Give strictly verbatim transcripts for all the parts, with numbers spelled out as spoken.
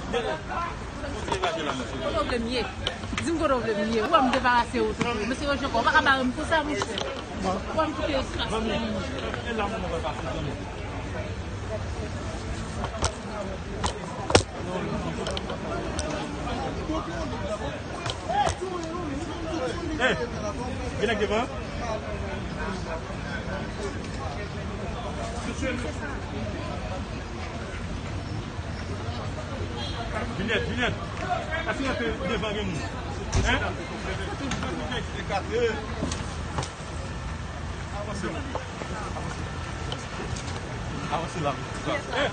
Kote w vle m ye? Di m kote w vle m ye. Ou wè m debarase ou tou. Mesye Roger, ou pa ka bare m konsa, monchè. Ou wè m kite espas pou ou. Hey, gen nèg devan? Juliette, Juliette, èske w te devan gen moun? Hein? Avanse la. Avanse la. Hey!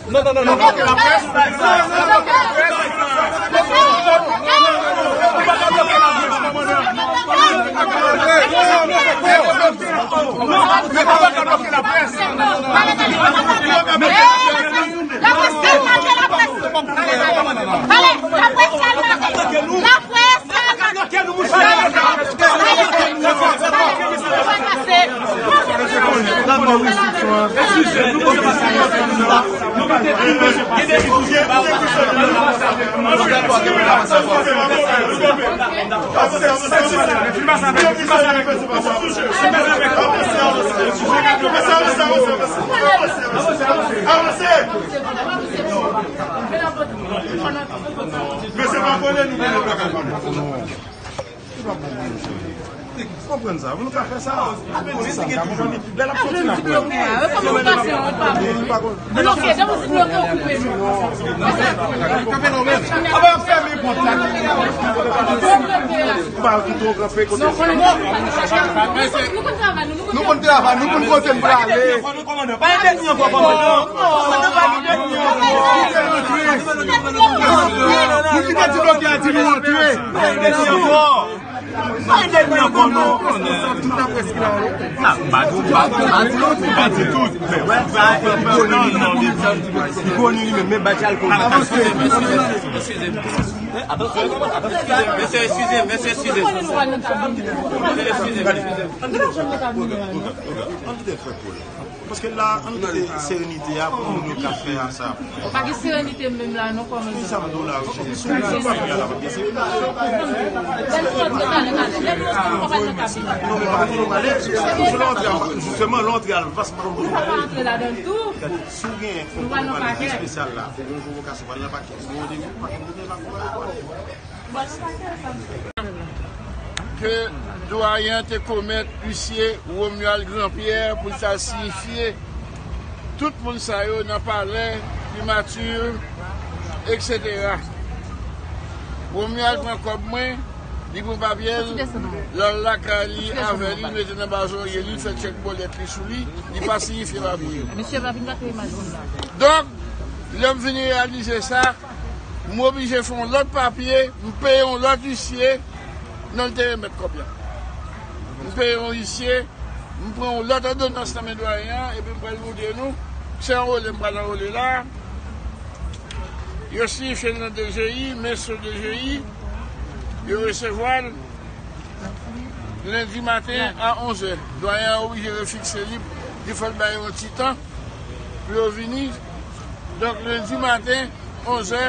Non, non, non, non. Laprès kalmate, laprès. Laprès kalmate. Mesye pa konnen, nou konnen, nou pa ka konnen. Konprann sa, nou ka fè sa. Lè l ap soti la. Aba, yo fèmen pòt la. Ba yo kite yo kanpe kote. Nou konn travay, nou konn kote n prale. Kòmandan, pa entèvni ankò, kòmandan. Kòmandan, pa entèvni ankò. Nou kite ti blòkè a di nou antre. Pa entèvni ankò. Pa entèvni ankò, non. Sa, tout laprès ki la, wi. Sa, m pa di, m pa di, m pa di tout, m pa di tout. Men wè, sa, e, non, non, li koni li menm, men badj al koni. Mesye, eskize, mesye, eskize. Mesye, eskize. Ann kite fè pou li. Paske la, ann kite serenite a pou moun yo ka fè a sa. Pa gen serenite menm la, non, kòmandan. Sa m di w la, wi. Lè nou sot talè, talè, lè nou sot, nou pa pral nan kabin. Non, men pa kote nou prale. Jisteman, lè w antre al, pas pa kote nou prale. Nou pa antre ladan l tou. Si w gen yon pwogram espesyal la, yon jou ou ka sou pral nan pakè. Ke dwayen an te komèt, isye Romuald Grandpierre, pou l ta siyifye tout moun sa yo nan palè, primati, etsetera. Romuald pran kòb mwen, li pran papye l, l al lakay li avè li, mete nan bazorye li, fè tchèk bòlèt li sou li, li pa siyifye papye yo. Donk, lè m vin reyalize sa, m oblije fè yon lòt papye, m peye yon lòt isye, nan l te remèt kòb la. M peye yon isye, m pran yon lòt òdonans nan men dwayen an, epi m pral montre nou, se anwole m pral anwole la. Yo siyifye l nan D G I, men sou D G I, yo resevwa l lendi maten a onzè. Dwayen an oblije refikse li, li fò l bay yon ti tan pou yo vini. Donk, lendi maten, onzè,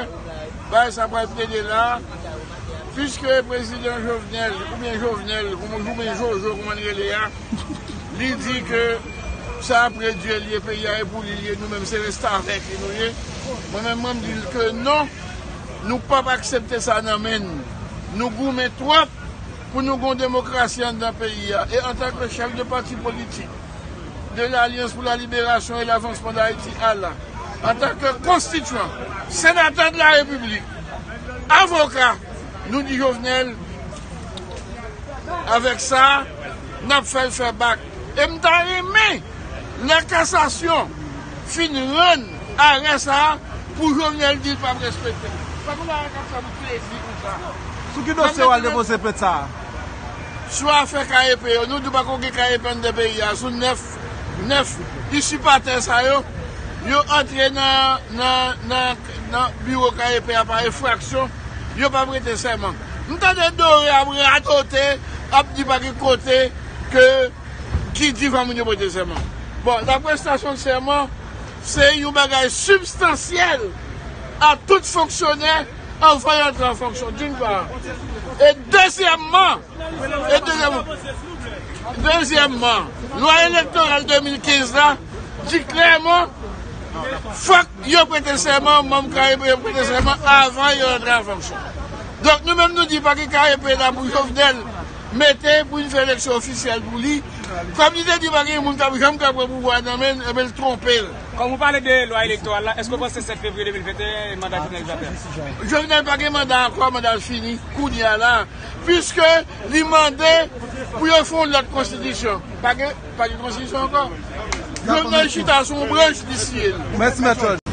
bagay sa pral plede la. Piske prezidan Jovenel, oubyen Jovenel, kouman, oubyen Jojo, kouman l rele a, li di ke sa apre Dye l ye, peyi a e pou li l ye, nou menm se restavèk li nou ye. Mwen menm, mwen m di l ke non, nou p ap aksepte sa nan men n. Nou goumen twòp pou nou gon demokrasi anndan peyi a. E antanke chèf de pati politik, de l'Alliance pour la Libération et l'Avancement d'Haïti, ala, antanke konstityan, senatè de la Repiblik, avoka, nou di Jovenel, avèk sa, n ap fè l fè bak. E m ta renmen, lè kasasyon, Fin rann arè sa a pou Jovenel di l p ap respekte. Pa konn bagay k ap fè m plezi konsa. Sou ki dosye w al depoze plent sa a? Sou afè K E P yo, nou di w pa konn gen K E P anndan peyi a, sou nèf, nèf izipatè sa yo, yo antre nan, nan, nan, nan biwo K E P a pa enfraksyon, yo pa prete sèman. M tande Doré ap radote, ap di pa gen kote ke ki di fò moun yo prete sèman. Bon, laprestasyon de sèman, se yon bagay sibstansyèl a tout fonksyonè anvan yo antre an fonksyon, d'une part. E dezyèmman, e dezyèmman, dezyèmman, lwa elektoral de mil kenz la di klèman, fòk yo prete sèman, manm K E P yo prete sèman avan yo antre an fonksyon. Donk, nou menm nou di pa gen K E P la pou Jovenel mete pou vin fè eleksyon ofisyèl pou li. Kòm li te di pa gen moun k ap janm ka pran pouvwa a nan men l, enben l twonpe l. Kòm ou pale de lwa elektoral la, èske w panse sèt fevriye de mil venteyen manda Jovenel va fè? Jovenel pa gen manda ankò, manda l fini kounye a la, piske li mande pou yo fè yon lòt konstitisyon. Pa gen, pa gen konstitisyon ankò. Jovenel chita sou yon branch, li siye l. Mèsi, Mèt Georges.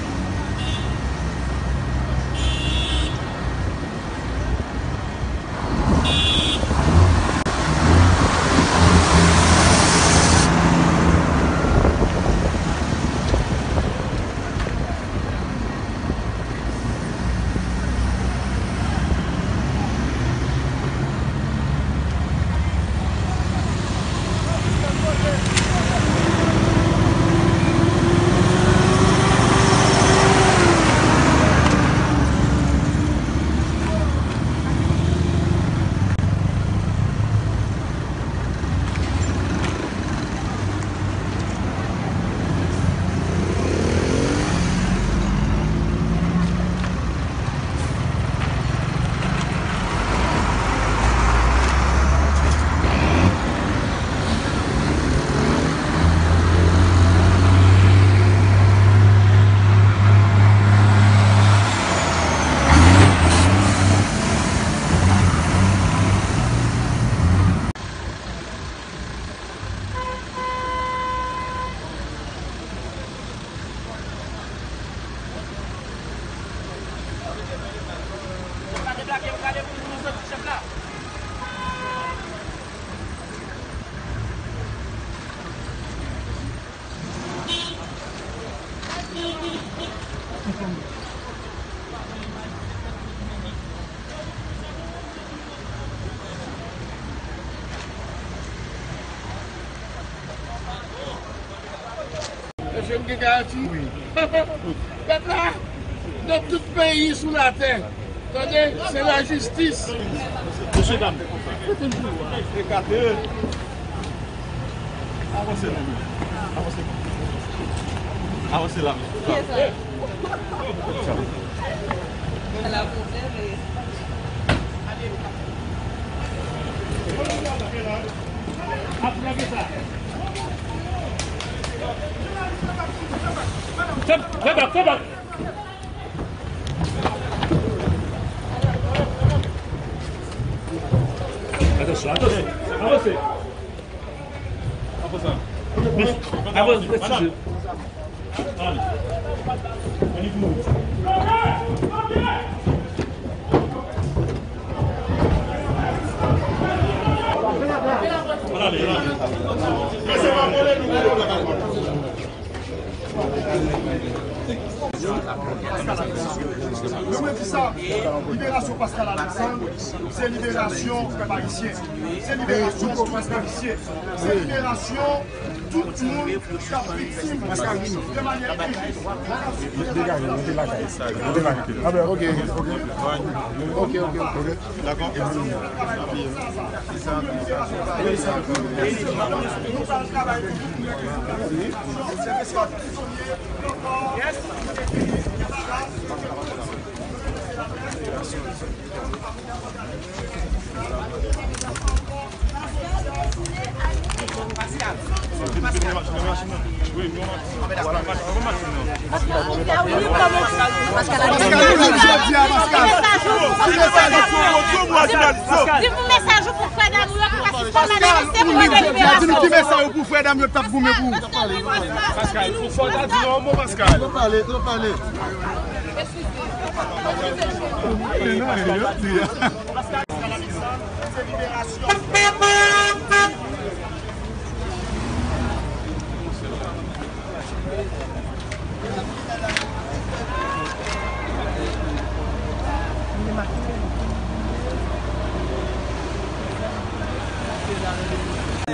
Èske m gen garanti? Wi. Pèp la, nan tout peyi sou latè, tande, se lajistis. Mesye dam, ekate. Avanse non, men. Avanse. Avanse la, mesye. Fè, fè bak, fè bak. Atansyon, atansyon. Avanse. Avanse, avanse. Mwen di sa, liberasyon Pascal Alexandre, se liberasyon pèp ayisyen. Se liberasyon tout ayisyen. Se liberasyon tout moun k ap viktim de manyè enjis. Degaje, mete lakay. Mete lakay. Ah ben, ok, ok. Ok, ok, ok. Dakò. Jou pou frè dam yo ki pa sispann manifeste pou liberasyon. Di nou ki mesaj ou pou frè dam yo k t ap goumen pou ou. Pascal, pou fò ta di yon mo, Pascal. Twò pale, twò pale.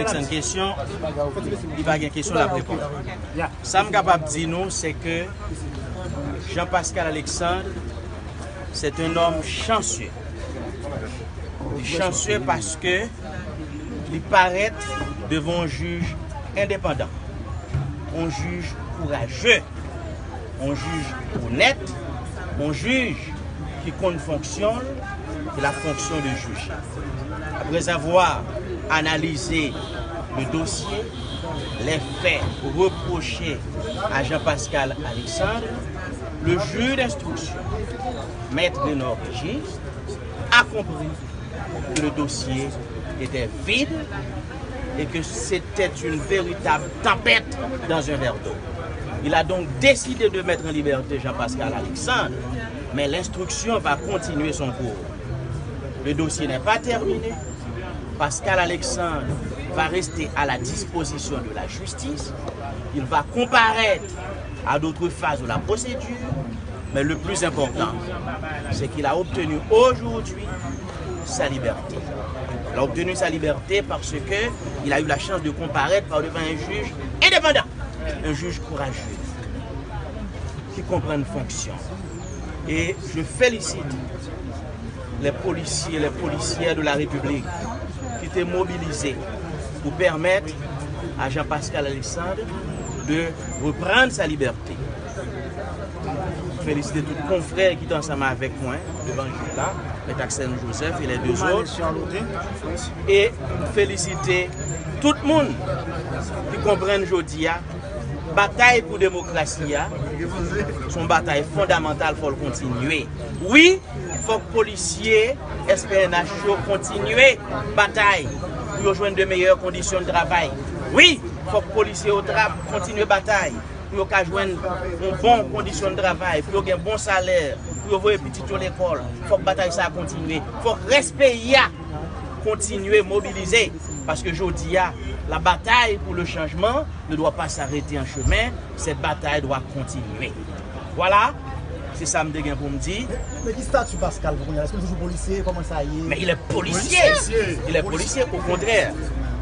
Alexandre kesyon, li pa gen kesyon l ap reponn. Sa m kapab di nou, se ke Jean Pascal Alexandre, c'est un homme chanceux. Li chansye paske li parèt devan yon jij endepandan, yon jij kouraje, yon jij onèt, yon jij ki konn fonksyon l, et la fonction de juge. Après avoir analysé le dossier, les faits reprochés à Jean-Pascal Alexandre, le juge d'instruction, Maître Renor Régis, a compris que le dossier était vide et que c'était une véritable tempête dans un verre d'eau. Il a donc décidé de mettre en liberté Jean-Pascal Alexandre, mais l'instruction va continuer son cours. Le dossier n'est pas terminé. Pascal Alexandre va rester à la disposition de la justice. Il va comparaître à d'autres phases de la procédure. Mais le plus important, c'est qu'il a obtenu aujourd'hui sa liberté. Il a obtenu sa liberté parce que il a eu la chance de comparaître par devant un juge indépendant, un juge courageux, qui comprend une fonction. Et je félicite les policiers, les policières de la République qui étaient mobilisés pour permettre à Jean-Pascal Alexandre de reprendre sa liberté. Féliciter tout confrère qui est ensemble avec moi devant le juge là, Maître Axel Joseph et les deux autres. Et féliciter tout le monde qui comprend aujourd'hui, hein, batay pou demokrasi a, se yon batay fondamantal, fò l kontinye. Wi, fòk polisye S P N H yo kontinye batay pou yo jwenn de meyè kondisyon de travay. Wi, fòk polisye yo tra-, kontinye batay pou yo ka jwenn yon bon kondisyon de travay, pou yo gen bon salè, pou yo voye pitit yo lekòl. Fòk batay sa a kontinye. Fòk rès peyi a kontinye mobilize. Paske jodi a, la bataille pour le changement ne doit pas s'arrêter en chemin, cette bataille doit continuer. Voilà, se sa m te gen pou m di. Men ki stati Pascal pou kounye a? Èske l toujou polisye? Kòman sa ye? Mais il est policier. Il est policier, au contraire.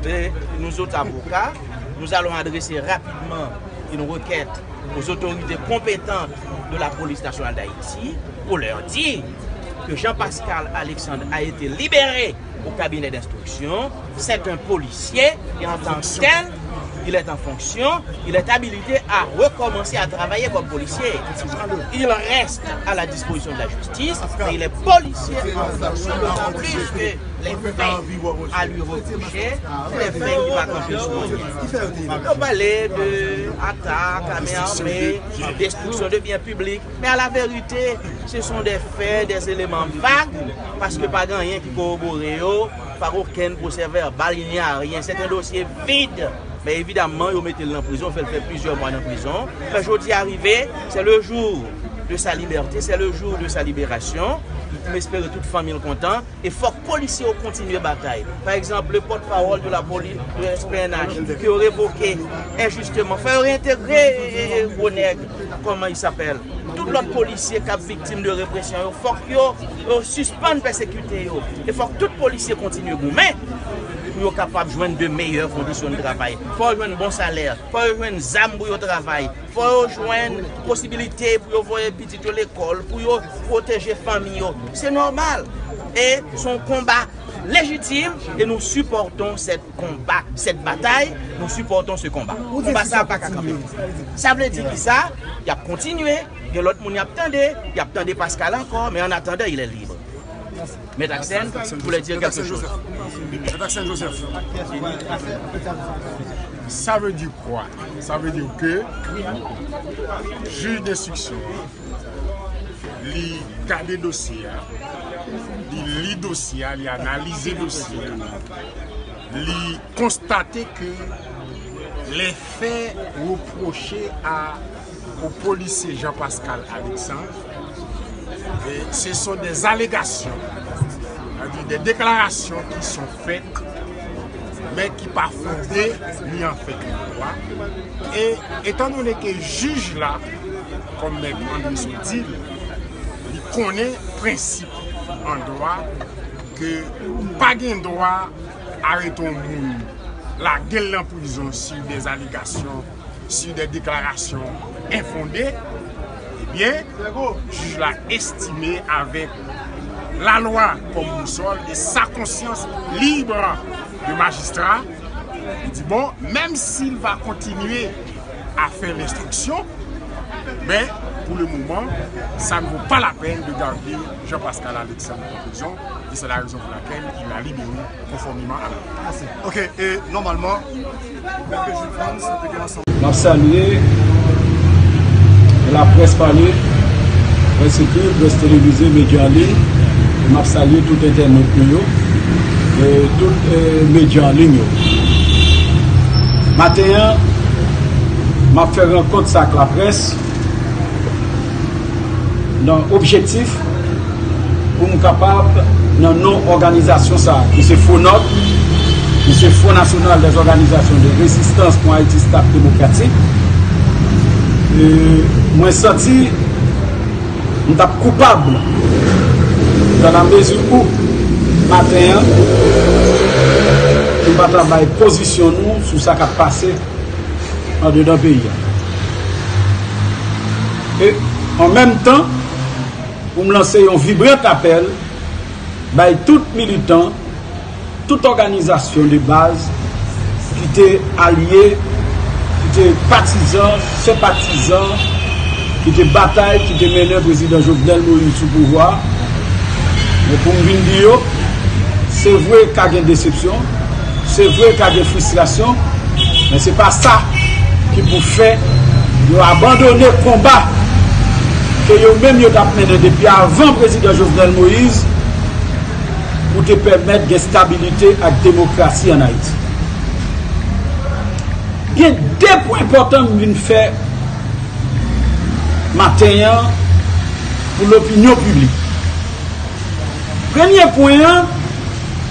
Et nous autres avocats, nous allons adresser rapidement une requête aux autorités compétentes de la police nationale d'Haïti pour leur dire que Jean-Pascal Alexandre a été libéré au cabinet d'instruction. C'est un policier et en tant que tel, il est en fonction, il est habilité à recommencer à travailler comme policier. Il reste à la disposition de la justice, mais il est policier en fonction, d'autant plus que les faits à lui reprocher, se de fè ki pa kanpe sou anyen. Yo pale de atak, ame ame, destriksyon de byen piblik. Men a la verite, ce sont des faits, des éléments vagues, paske pa gen anyen ki kowobore yo, pa okenn pwosè vèbal, il n'y a rien. C'est un dossier vide. Men evidaman, yo mete l nan prizon, fè l fè plizyè mwa nan prizon. Men jodi a rive, c'est le jour de sa liberté, c'est le jour de sa libération. M espere tout fanmi l kontan. E fòk polisye yo kontinye batay. Pa egzanp, le pòtpawòl de la poli-, de S P N H, ke yo revoke enjisteman, fò yo reyentegre, e, e, e, gwo nèg, kòman i sapèl? Tout lòt polisye k ap viktim de represyon yo, fòk yo, yo sispann pèsekite yo. E fòk tout polisye kontinye goumen pou yo kapab jwenn de meyè kondisyon de travay. Fò yo jwenn bon salè, fò yo jwenn zam pou yo travay, fò yo jwenn posibilite pou yo voye pitit yo lekòl, pou yo pwoteje fanmi yo. Se nòmal. E se yon konba lejitim e nous supportons cette combat, cette bataille, nous supportons ce combat. Konba sa a pa ka kanpe. Sa vle di ki sa? Y ap kontinye. Gen lòt moun y ap tande, y ap tande Pascal ankò, men en attendant, il est libre. Mèt Aksen, vous voulez dire quelque chose? Mèt Aksen Joseph. Ça veut dire quoi? Ça veut dire que jij denstriksyon li gade dosye a, Li li dosye a, li analize dosye a. Li konstate ke les faits reprochés à, au policier Jean Pascal Alexandre, et ce sont des allégations, c'est-à-dire des déclarations qui sont faites, mais qui pas fondées ni en fait ni en droit. E etandone ke jij la, kòm mèt André Sodil, li konnen prensip an dwa ke ou pa gen dwa arete yon moun, lage l nan prizon sur des allégations, sur des déclarations infondées, ebyen, jij la estime avèk lalwa kòm bousòl e sa konsyans lib de majistra, li di, bon, menm si l va kontinye a fè lenstriksyon, men, pou le moman, sa n vo pa la pèn de gade Jean Pascal Alexandre an prizon, e se la rezon pou lakèl il la libere konfòmeman a la lwa. Mèsi. Ok, e nòmalman, Mèt Jules Frantz, nou te gen ansanm. M ap salye laprès pale, près ekri, près televize, medya an liy. E m ap salye tout entènot nou yo, e tout, e, medya an liy yo. Maten an, m ap fè rankont sa ak laprès nan objektif pou m kapab, nan non òganizasyon sa a, ki se FONÒD, ki se Front National des Organisations de Résistance pour Haïti Stable Démocratique, e mwen santi m t ap koupab, dans la mesure où, maten an, m pa ta bay pozisyon nou sou sa k ap pase andedan peyi a. E, an menm tan, pou m lanse yon vibrant apèl bay tout militan, tout òganizasyon de baz ki te alye, ki te patizan, senpatizan, ki te batay, ki te mennen Prezidan Jovenel Moïse sou pouvwa. Men pou m vin di yo, se vre ka gen desepsyon, se vre ka gen fristrasyon, men se pa sa ki pou fè yo abandone konba ke yo menm yo t ap mennen depi avan Prezidan Jovenel Moïse pou te pèmèt gen stabilite ak demokrasi ann Ayiti. Gen de pwen enpòtan m vin fè maten an pou lopinyon piblik. Premye pwen an,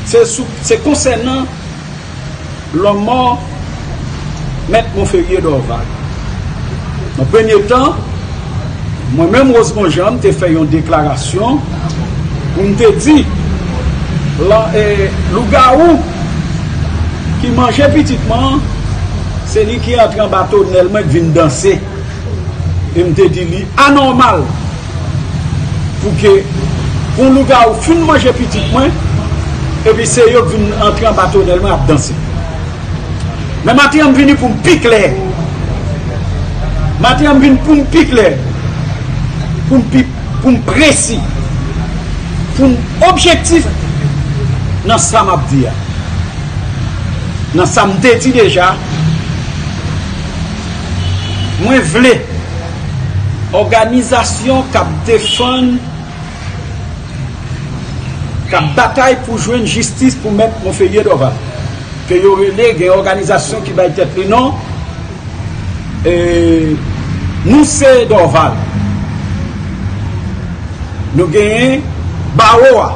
se sou, se konsènan lanmò Mèt Monferrier Dorval. Nan premye tan, mwen menm, Rosemond Jean, m te fè yon deklarasyon pou m te di, lan, e, lougawou ki manje pitit mwen an, se li ki antre anba tonèl mwen k vin danse. E m te di li anòmal pou ke pou yon lougawou fin manje pitit mwen, epi se yo k vin antre anba tonèl mwen ap danse. Men maten an m vini pou m pi klè. Maten an m vin pou m pi klè, pou m pi, pou m presi, pou m objektif nan sa m ap di a. Nan sa m te di deja, mwen vle òganizasyon k ap defann, k ap batay pou jwenn jistis pou Mèt Monferrier Dorval, ke yo rele, gen òganizasyon ki bay tèt li non, e, Nou Se Dorval. Nou genyen bawo a.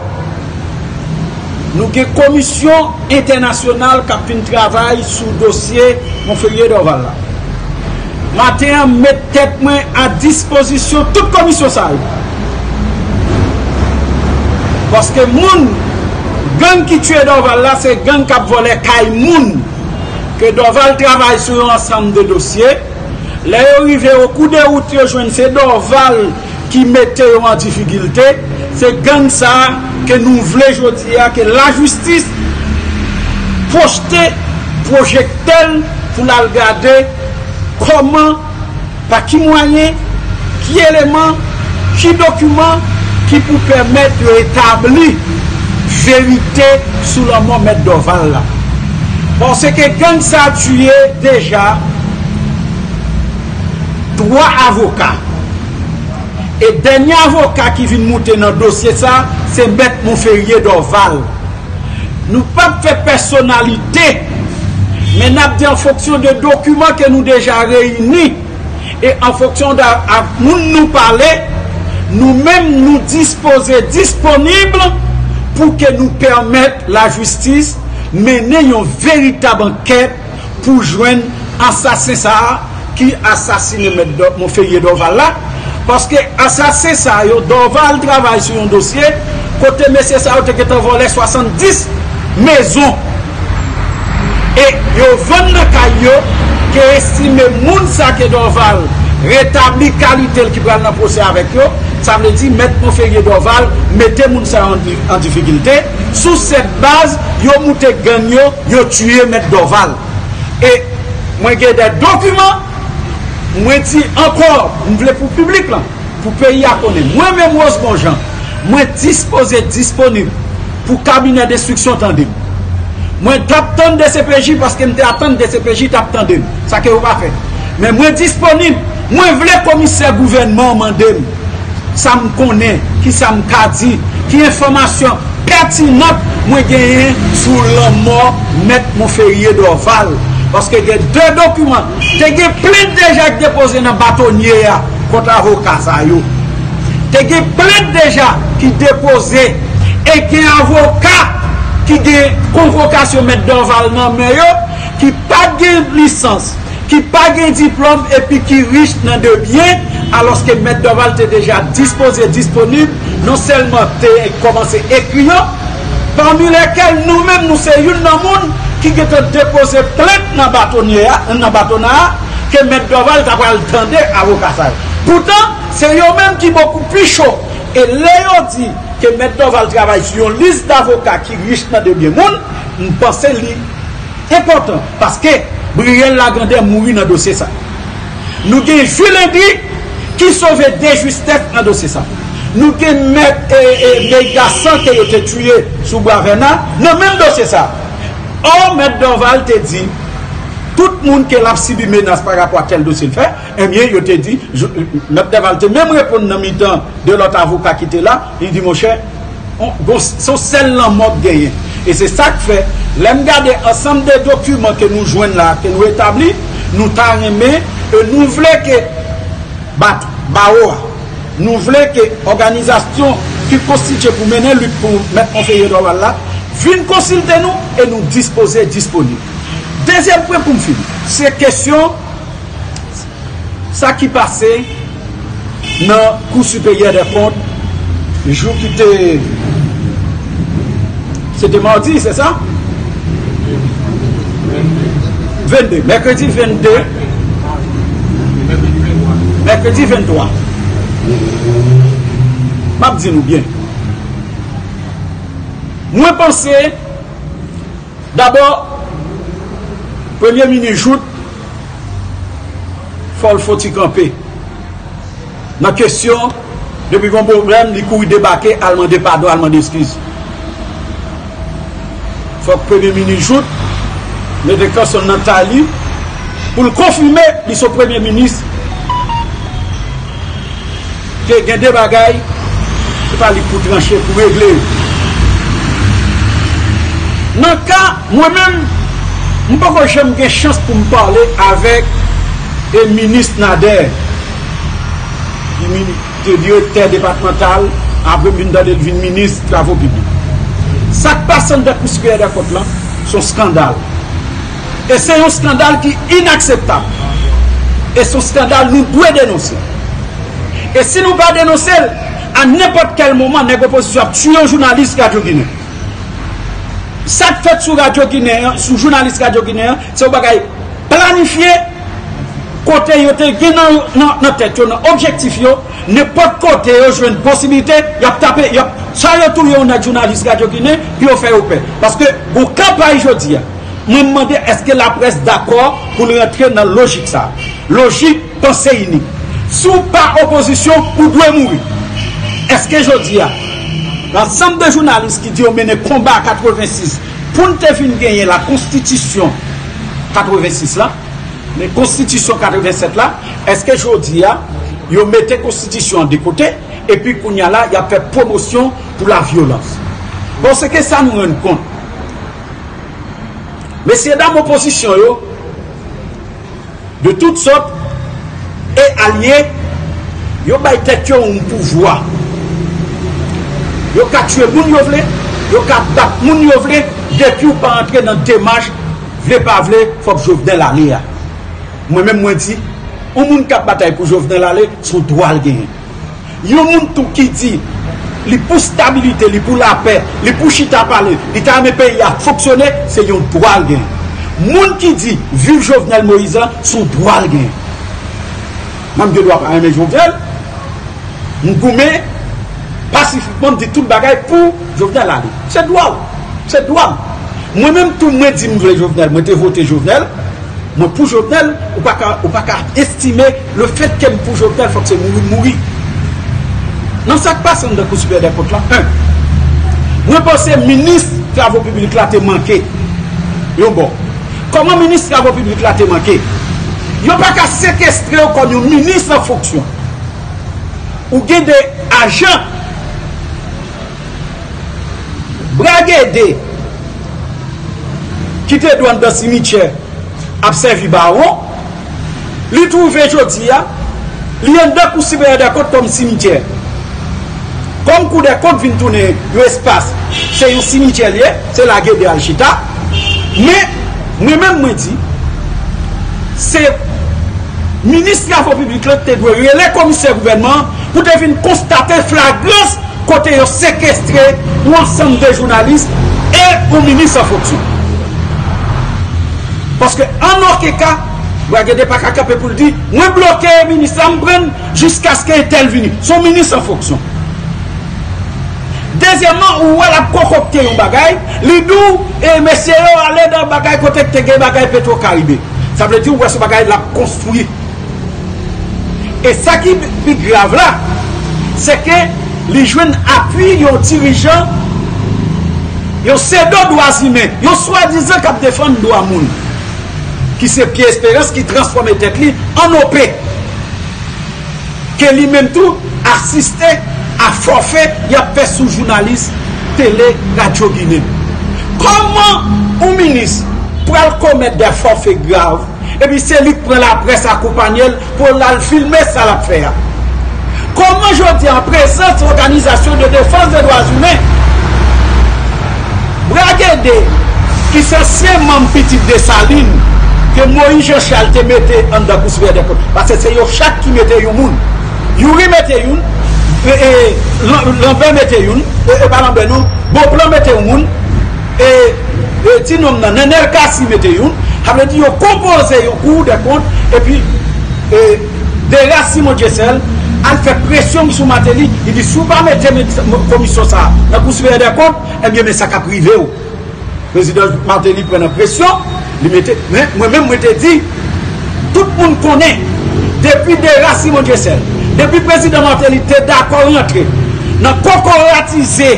Nou gen komisyon entènasyonal k ap vin travay sou dosye Monferrier Dorval la. Maten an, m met tèt mwen a dispozisyon tout komisyon sa yo. Paske moun, gang ki tiye Dorval la, se gang k ap vòlè kay moun. Ke Dorval travay sou yon ansanm de dosye. Lè yo rive o kou de wout, yo jwenn se Dorval ki mete yo an difikilte, se gang sa a ke nou vle jodi a ke lajistis pwojte pwojektè l pou l al gade kòman, pa ki mwayen, ki eleman, ki dokiman ki pou pèmèt yo etabli verite sou lanmò Mèt Dorval la. Paske gang sa a tiye deja twa avoka. E dènye avoka ki vin moute nan dosye sa, se Mèt Monferrier Dorval. Nou p ap fè pèsonalite, men n ap di an fonksyon de dokiman ke nou deja reyini e an fonksyon de ak moun nou pale, nou menm nou dispoze, disponib pou ke nou pèmèt lajistis mennen yon veritab ankèt pou jwenn ansasen sa a ki asasine Mèt Dò- Monferrier Dorval la. Paske ansasen sa yo, Dorval travay sou yon dosye kote mesye sa yo te gentan vòlè swasanndis mezon. E yo vann nan kay yo, ke estime moun sa ke Dorval retabli kalite l ki pral nan pwosè avèk yo, sa vle di Mèt Monferrier Dorval mete moun sa yo an di- an difikilte. Sou sèt baz, yo moute gang yo, yo tiye Mèt Dorval. E mwen gen de dokiman, mwen di ankò, m vle pou piblik lan, pou peyi a konnen, mwen menm Rosemond Jean, mwen dispoze, disponib pou kabinè denstriksyon tande m. Mwen t ap tann D C P J paske m te atann D C P J t ap tande m, sa ke yo pa fè. Men mwen disponib, mwen vle komisè gouvènman an mande m sa m konnen, ki sa m ka di, ki enfòmasyon pètinan mwen genyen sou lanmò Mèt Monferrier Dorval. Paske gen de dokiman, te gen plent deja ki depoze nan batonye a kont avoka sa yo. Te gen plent deja ki depoze e gen avoka ki gen konvokasyon Mèt Dorval nan men yo, ki pa t gen lisans, ki pa gen diplòm epi ki rich nan de byen, alòske Mèt Dorval te deja dispoze, disponib, non sèlman te kòmanse ekri yo, pami lèkèl nou menm nou se youn nan moun ki gentan depoze plent nan batonye a, nan batona a, ke Mèt Dorval ta pral tande avoka sa yo. Poutan, se yo menm ki bokou pi cho. E lè yo di ke Mèt Dorval travay sou yon lis davoka ki rich nan de byen moun, m panse li enpòtan, paske Briel Lagandè mouri nan dosye sa. Nou gen Jules Hendry ki sove de justès nan dosye sa. Nou gen mèt e, e, Meygasan ke yo te tiye sou Bwa Vèna nan menm dosye sa. Ò, Mèt Dorval te di, tout moun ke l ap sibi menas pa rapò a tèl dosye l fè, ebyen, yo te di, Mèt Dorval te menm reponn nan mitan de lòt avoka ki te la, li di, monchè, on- gon- se yon sèl lanmò k genyen. E se sa k fè, lè m gade ansanm de dokiman ke nou jwenn la, ke nou etabli, nou ta renmen, e nou vle ke bat- bawo a, nou vle ke òganizasyon ki konstitye pou mennen lit pou Mèt Monferrier Dorval la, vin konsilte nou e nou dispoze disponib. Dezyèm pwen pou m fini, se kesyon sa ki pase nan Kou Siperyè dè Kont, jou ki te, se te madi, se sa? Vennde, mèkredi vennde, mèkredi venntwa. M ap di nou byen. Mwen panse, dabò, Premye Minis Jouthe, fò l foti kanpe nan kesyon, depi gon pwoblèm, li kouri debake, al mande padon, al mande eskiz. Fòk Premye Minis Jouthe mete kanson nan tay li pou l konfime li se yon Premye Minis. Ke gen de bagay, se pa li k pou tranche, pou regle yo. Nan ka, mwen menm, m poko janm gen chans pou m pale avèk e minis Nader, ki mini- te direktè depatmantal, apre m vin tande l vin minis travo piblik. Sa k pase anndan Kou Siperyè dè Kont lan, se yon eskandal. E se yon eskandal ki inakseptab. E se yon eskandal nou dwe denonse. E si nou pa denonse l, a nenpòt kèl moman, nèg opozisyon ap tiye yon jounalis Radyo Ginen. Sa k fèt sou Radyo Ginen an, sou jounalis Radyo Ginen an, se yon bagay planifye, kote yo te gen nan, nan, nan tèt yo, nan objektif yo, nenpòt kote yo jwenn posiblite, y ap tape, y ap, swa yo touye yon nèg jounalis Radyo Ginen, pou yo fè yo pè. Paske gon kanpay jodi a. Mwen m mande èske laprès dakò pou l rantre nan lojik sa a? Lojik panse inik. Si w pa opozisyon, ou dwe mouri. Èske jodi a, ansanm de jounalis ki di yo mennen konba katrevensis pou n te vin genyen la konstitisyon katrevensis la, men konstitisyon katrevennsèt la, èske jodi a, Yo mete konstitisyon an de kote, epi kounye a la, y ap fè pwomosyon pou lavyolans. Bon, se ke sa nou rann kont. Mesye dam opozisyon yo, de tout sòt e alye, yo bay tèt yo yon pouvwa. Yo ka tchwe moun yo vle, yo ka bat moun yo vle, depi w pa antre nan demach, vle pa vle, fòk Jovenel ale a. Mwen menm, mwen di, yon moun k ap batay pou Jovenel ale, se yon dwa l genyen. Yon moun tou ki di li pou stabilite, li pou lapè, li pou chita pale, li ta renmen peyi a fonksyone, se yon dwa l genyen. Moun ki di viv Jovenel Moïse la, se yon dwa l genyen. Mwen, m gen dwa pa renmen Jovenel, m goumen pasifikman, m di tout bagay pou Jovenel ale. Se dwa w, se dwa m. Mwen menm tou, mwen di m vle Jovenel, mwen te vote Jovenel, mwen pou Jovenel, ou pa ka, ou pa ka estime le fait que m pou Jovenel, fòk se mouri, mouri. Nan sa k pase anndan Kou Siperyè dè Kont la, en, mwen panse minis travo piblik la te manke yon bò. Kòman minis travo piblik la te manke? Yo pa ka sekestre w kòm yon minis an fonksyon. Ou gen de ajan Bragede ki te dwe anndan simityè ap sèvi bawon, li twouve jodi a, li anndan Kou Siperyè dè Kont kòm simityè. Kòm Kou dè Kont vin tounen yon espas, se yon simityè l ye, se la Gede al chita. Men, mwen menm mwen di, se minis travo piblik la te dwe rele komisè gouvènman an pou te vin konstate flagrans kote yo sekestre yon ansanm de jounalis e yon minis an fonksyon. Paske an okenn ka, Bragede pa ka kanpe pou l di, mwen bloke minis la, m pran l jiskaske entèl vini. Se yon minis an fonksyon. Dezyèmman, ou wè l ap konkokte yon bagay, li di w, e mesye yo ale nan bagay kote k te gen bagay Petro Caribe. Sa vle di, ou wè se bagay l ap konstwi. E sa ki pi grav la, se ke li jwenn apui yon dirijan, yon sedo dwa imen, yon swadizan k ap defann dwa moun, ki se Pierre Espérance, ki transfòme tèt li an O P, ke li menm tou asiste a fòfe y ap fè sou jounalis tele, radyo Ginen. Kòman yon minis pral komèt de fòfe grav, epi se li k pran laprès akonpanye l pou l al filme sa l ap fè a? Kòman jodi a, an prezans òganizasyon de defans de dwa imen, Bragede, ki se ansyen manm Pitit Desalin, ke Moïse Jean Charles te mete anndan Kou Siperyè dè Kont, paske se yo chak ki mete yon moun. Youri mete youn, e, e, Lan-, Lanbè mete youn, e, e pa Lanbè non, Bonplan mete yon moun, e, e, ti nonm nan, Nenel Cassy mete youn, sa vle di yo konpoze yon Kou dè Kont, epi, e, Dera Simon Dieuseul al fè presyon sou Martelly, li di, si w pa mete komisyon sa a nan Kou Siperyè dè Kont, ebyen, men sa k ap rive w. Prezidan Martelly pran nan presyon, li mete, men mwen menm, mwen te di, tout moun konnen, depi Dera Simon Dieuseul, depi prezidan Martelly te dakò rantre nan kokoratize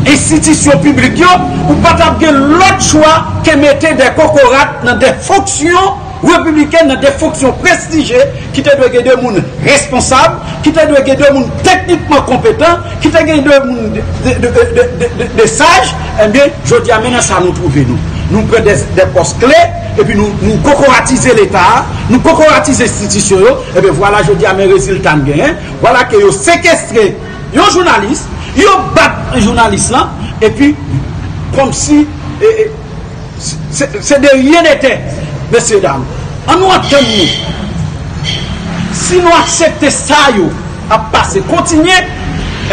enstitisyon piblik yo, ou pa t ap gen lòt chwa ke mete de kokorat nan de fonksyon repibliken, nan de fonksyon prestije, ki te dwe gen de moun responsab, ki te dwe gen de moun teknikman konpetan, ki te gen de moun de, de, de, de, de, de, de saj, ebyen, jodi a, men nan sa nou twouve nou. Nou pran de, de pòs kle, epi nou, nou kokoratize Leta a, nou kokoratize enstitisyon yo, ebyen, vwala, jodi a, men rezilta n genyen, vwala ke yo sekestre yon jounalis, yo bat jounalis lan, epi, kòmsi, e, e, se, se de ryen de tè, mesye dam. Ann nou antann nou. Si nou aksepte sa yo ap pase, kontinye,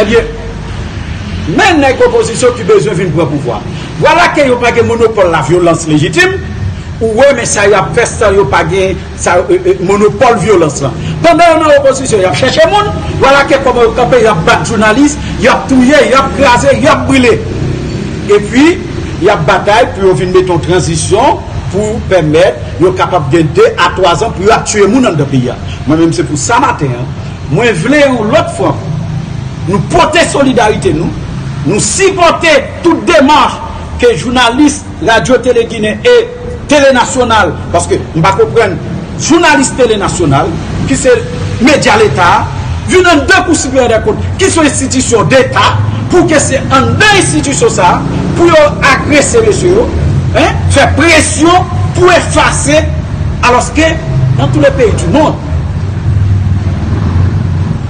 ebyen, men nèg opozisyon ki bezwen vin pran pouvwa. Vwala ke yo pa gen monopòl lavyolans lejitim, ou wè, men sa y ap fè san yo pa gen sa, e, e, monopòl vyolans lan. Pandan yo nan opozisyon, y ap chèche moun, vwala ke kòman yo kanpe, y ap bat jounalis, y ap touye, y ap kraze, y ap brile. Epi, y ap batay pou yo vin mete yon tranzisyon pou pèmèt yo kapab gen de a twa zan pou y ap tiye moun anndan peyi a. Mwen menm, se pou sa maten an, mwen vle yon lòt fwa, nou pote solidarite nou, nou sipòte tout demach ke jounalis Radyo Tele Ginen e Tele Nasyonal, paske m pa konprann jounalis Tele Nasyonal, ki se medya Leta a, Vin anndan Kou Siperyè dè Kont, ki se yon enstitisyon deta, pou ke se anndan enstitisyon sa a, pou yo agrese mesye yo, en, fè presyon pou efase, alòske, dans tous les pays du monde,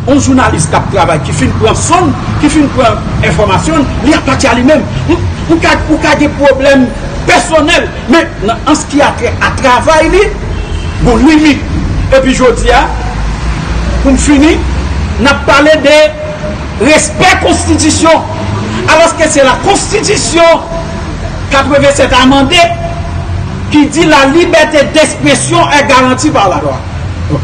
yon jounalis k ap travay, ki fin pran sonn, ki fin pran enfòmasyon, li apati a li menm. Ou, ou ka, ou ka gen pwoblèm pèsonèl, men nan, an ce qui a trait à travay li, gon limit. Epi jodi a, pou m fini, n ap pale de respè konstitisyon. Alòske se la konstitisyon katrevennsèt amande ki di la liberté d'expression est garantie par la loi.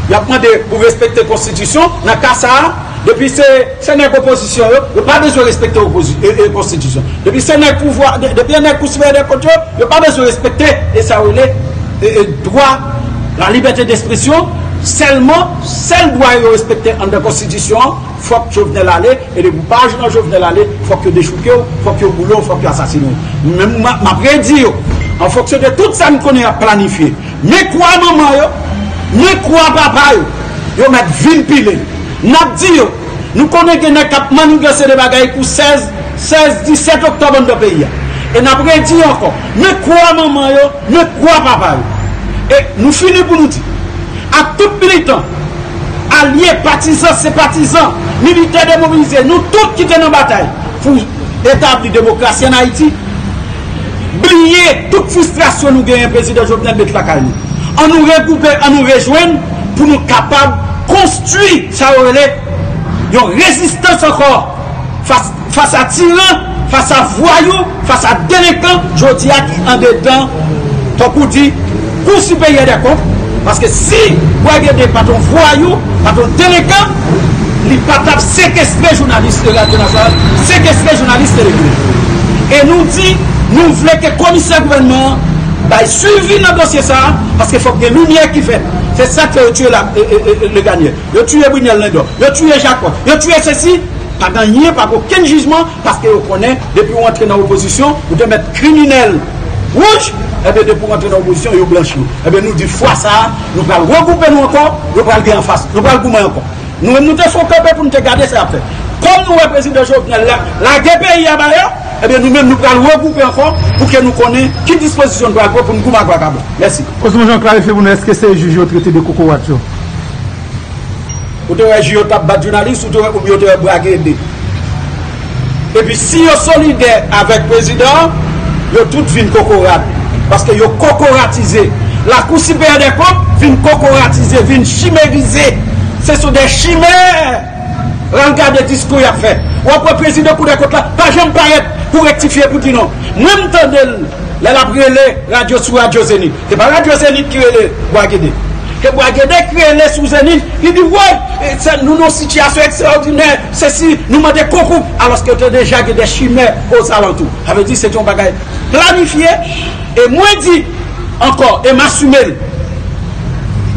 Y ap mande pou respekte konstitisyon, nan ka sa a, depi se, se nèg opozisyon yo, yo pa bezwen respekte opozi-, e, e, konstitisyon. Depi se nèg pouvwa, de-, depi se nèg Kou Siperyè dè Kont yo, yo pa bezwen respekte, e sa yo rele, e, e, dwa, la liberté d'expression, sèlman, sèl dwa yo respekte anndan konstitisyon an, fòk Jovenel ale, e depi w pa nan Jovenel ale, fòk yo dechouke w, fòk yo boule w, fòk yo asasine w. Mwen menm, m a-, m ap redi yo, an fonksyon de tout sa m konnen y ap planifye, men kwa manman yo, men kwa papa yo, yo mèt vin pile. N ap di yo, nou konnen gen nèg k ap manniganse de bagay pou sèz, sèz, disèt oktòb anndan peyi a. E n ap redi ankò, men kwa manman yo, men kwa papa yo. E nou fini pou nou di, ak tout militan, alye, patizan, senpatizan, militè demobilize, nou tout ki te nan batay pou etabli demokrasi ann Ayiti, bliye tout fristrasyon nou genyen, prezidan Jovenel met lakay nou. Ann nou regwoupe, ann nou rejwenn pou nou kapab konstwi sa yo rele yon rezistans ankò fas, fas a tiran, fas a vwayou, fas a delenkan, jodi a ki andedan, tankou di, Kou Siperyè dè Kont, paske si Bwa Gede pa t yon vwayou, pa t yon delenkan, li pa t ap sekestre jounalis de Radyo Nasyonal, sekestre jounalis Tele Ginen. E nou di, nou vle ke komisè gouvènman an bay swivi nan dosye sa a, paske fòk gen limyè ki fèt. Se sa k fè yo tiye la, e, e, e, Leganyè. Yo tiye Brunel Lendor. Yo tiye Jacques. Yo tiye sesi. Pa gen anyen, pa gen okenn jijman, paske yo konnen, depi w antre nan opozisyon, ou te mèt kriminèl wouj, ebyen, depi w antre nan opozisyon, yo blanchi w. Ebyen, nou di fwa sa a, nou pral regwoupe nou ankò, nou pral gen anfas, nou pral goumen ankò. Nou menm, nou te fè yon kanpe pou nou te gade sa y ap fè. Kòm nou wè prezidan Jovenel la, lage peyi a ba yo, ebyen, nou menm, nou pral regwoupe ankò pou ke nou konnen ki dispozisyon nou pral pran pou nou goumen ak vakabon. Mèsi. Osman Jean, klarifye pou nou, èske se jij yo trete de kokorat yo? Ou te wè jij yo t ap bat jounalis, ou te wè, oubyen ou te wè Bwa Gede? Epi si yo solidè avèk prezidan an, yo tout vin kokorat. Paske yo kokoratize. Lakou Siperyè dè Kont vin kokoratize, vin chimerize. Ce sont des chimères. Al gade diskou y ap fè. W ap wè prezidan Kou dè Kont la pa janm parèt pou rektifye, pou di non. Mwen, m tande l lè l ap rele radyo sou radyo Zenith. Se pa radyo Zenith ki rele Bwa Gede. Se Bwa Gede ki rele sou Zenith, li di, woy, e, se, nou nan yon sitiyasyon ekstraòdinè, sesi, nou mande konkou, alòske yo te deja gen de chimè ozalantou. Sa vle di, se te yon bagay planifye, e mwen di ankò, e m asime l,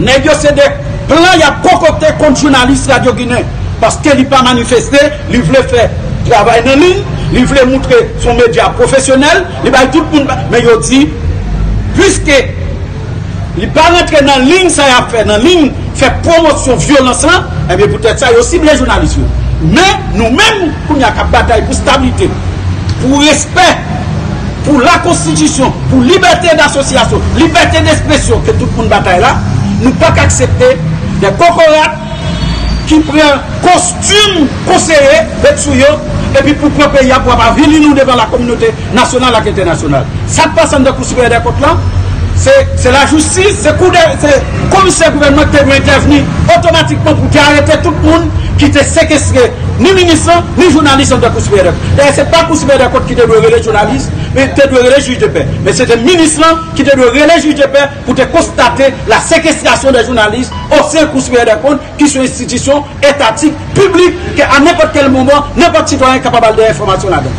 nèg yo se de plan y ap konkokte kont jounalis Radyo Ginen, paske li pa manifeste, li vle fè travay nan liy, li vle moutre se yon medya pwofesyonèl, li bay tout moun, men yo di, piske li pa rantre nan liy sa y ap fè, nan liy fè pwomosyon vyolans lan, ebyen, poutèt sa, yo sible jounalis yo. Men, nou menm, kounye a k ap batay pou stablite, pou respè, pou lakonstitisyon, pou libète dasosyasyon, libète despresyon ke tout moun batay la, nou pa ka aksepte de kokorat ki pran kostim konseye, met sou yo, epi pou pran peyi a pou ap avili nou devan lakominote nasyonal ak entènasyonal. Sa k pase anndan Kou Siperyè dè Kont lan, se, se lajistis, se kou dè, se komisè gouvènman ki te dwe entèvni otomatikman pou te arete tout moun ki te sekestre ni minis lan, ni jounalis anndan Kou Siperyè dè Kont. Dayè, se pa Kou Siperyè dè Kont ki te dwe rele jounalis, men te dwe rele jij de pè. Men se te minis lan ki te dwe rele jij de pè pou te konstate la séquestration des journalistes au sein Kou Siperyè dè Kont, ki se yon enstitisyon etatik, piblik, ke a nenpòt kèl moman, nenpòt sitwayen kapab al dèyè enfòmasyon ladan.